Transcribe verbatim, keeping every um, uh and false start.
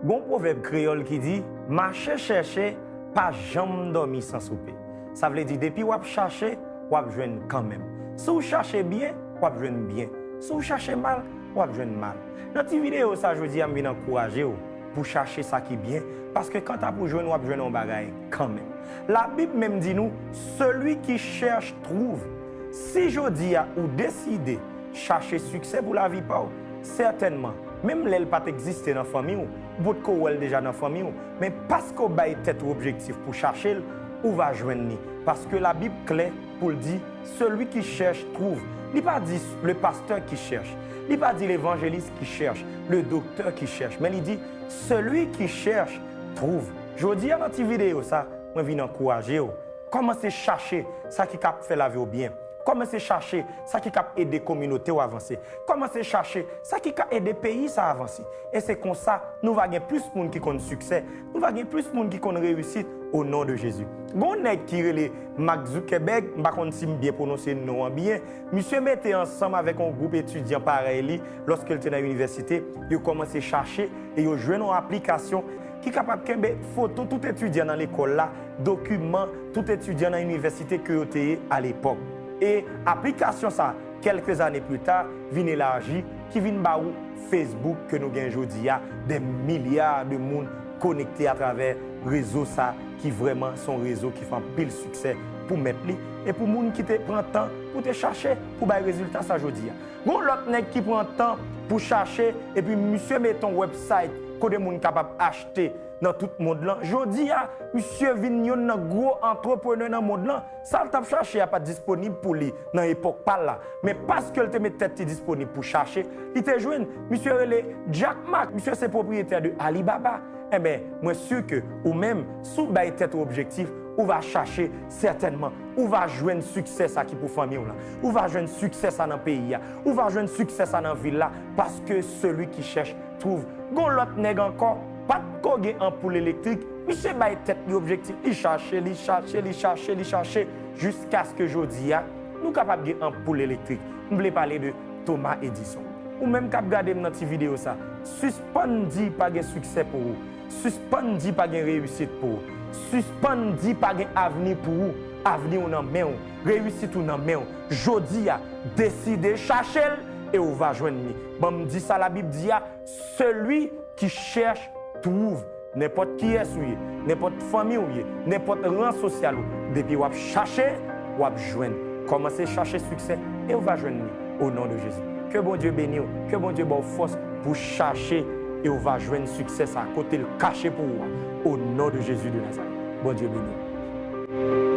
Gon pwovèb kreyòl ki di, mache chèche, pa janm dòmi san soupe. Sa vle di, depi w ap chache, w ap jwenn kanmenm. Si w chache byen, w ap jwenn byen. Si w chache mal, w ap jwenn mal. Nan ti videyo sa jodi a, m vin ankouraje w pou chache sa ki byen, paske kanta pou jwenn, w ap jwenn yon bagay kanmenm. Labib menm di nou, celui qui cherche trouve. Si jodi a ou deside chache siksè pou lavi pa w, sètènman, menm lè l pa t egziste nan fanmi w, ou potko wè l deja nan fanmi w, men paske w bay tèt ou objektif pou chache l, ou va jwenn li. Paske Labib klè pou l di, celui qui cherche trouve. Li pa di le pasteur qui cherche. Li pa di l'évangéliste qui cherche, le docteur qui cherche. Men li di, celui qui cherche trouve. Jodi a nan ti videyo sa, mwen vin ankouraje w. Kòmanse chache sa ki ka fè lavi w byen. Kòmanse chache sa ki ka ede kominote w avanse. Kòmanse chache sa ki ka ede peyi sa avanse. E se konsa nou va gen plis moun ki konn siksè. Nou va gen plis moun ki konn reyisit o non de Jezi. Gon nèg ki rele Mark Zuckerberg, m pa konn si m byen pwononse non an byen. Misye mete ansanm avèk yon gwoup etidyan parèy li, lòske l te nan inivèsite, yo kòmanse chache e yo jwenn yon aplikasyon ki kapab kenbe foto tout etidyan nan lekòl la, dokiman tout etidyan nan inivèsite ke yo te ye alepòk. E aplikasyon sa, kèlke zane pli ta, vin elaji, ki vin ba ou Facebook ke nou gen jodi a, dè milya de moun konekte atravè rezo sa, ki vrèman se yon rezo ki fè anpil siksè pou mèt li e pou moun ki te pran tan pou te chache pou bay rezilta sa jodi a. Gon lòt nèg ki pran tan pou chache, epi misye mete yon website kote moun kapab achte nan tout mond lan. Jodi a, misye vin youn nan gwo antreprenè nan mond lan. Sa l t ap chache a pa t disponib pou li nan epòk pa l la. Men paske l te met tèt li disponib pou chache, li te jwenn. Misye rele Jack Ma. Misye se pwopriyetè de Alibaba. Enben, mwen si ke ou menm, si w bay tèt ou objektif, ou va chache, sètènman, ou va jwenn siksè sa ki pou fanmi w lan. Ou va jwenn siksè sa nan peyi a. Ou va jwenn siksè sa nan vil la, paske celui qui cherche trouve. Gon lòt nèg ankò, pa t ko gen anpoul elektrik, misye bay tèt li objektif, li chache, li chache, li chache, li chache, jiskaske jodi a, nou kapab gen anpoul elektrik. M vle pale de Thomas Edison. Ou menm k ap gade m nan ti videyo sa, sispann di pa gen siksè pou ou. Sispann di pa gen reyisit pou ou. Sispann di pa gen avni pou ou. Avni w nan men w. Reyisit ou nan men w. Jodi a, deside chache l e w va jwenn li. Ban m di sa Labib di a, celui qui cherche trouve. Nenpòt kiyès ou ye, nenpòt fanmi w ye, nenpòt ran sosyal ou, depi w ap chache, w ap jwenn. Kòmanse chache siksè e w va jwenn li, o non de Jezi. Ke Bondye beni w, ke Bondye ba w fòs pou chache e w va jwenn siksè sa kote l kache pou ou a, o non de Jezi de Nazarèt. Bondye beni w.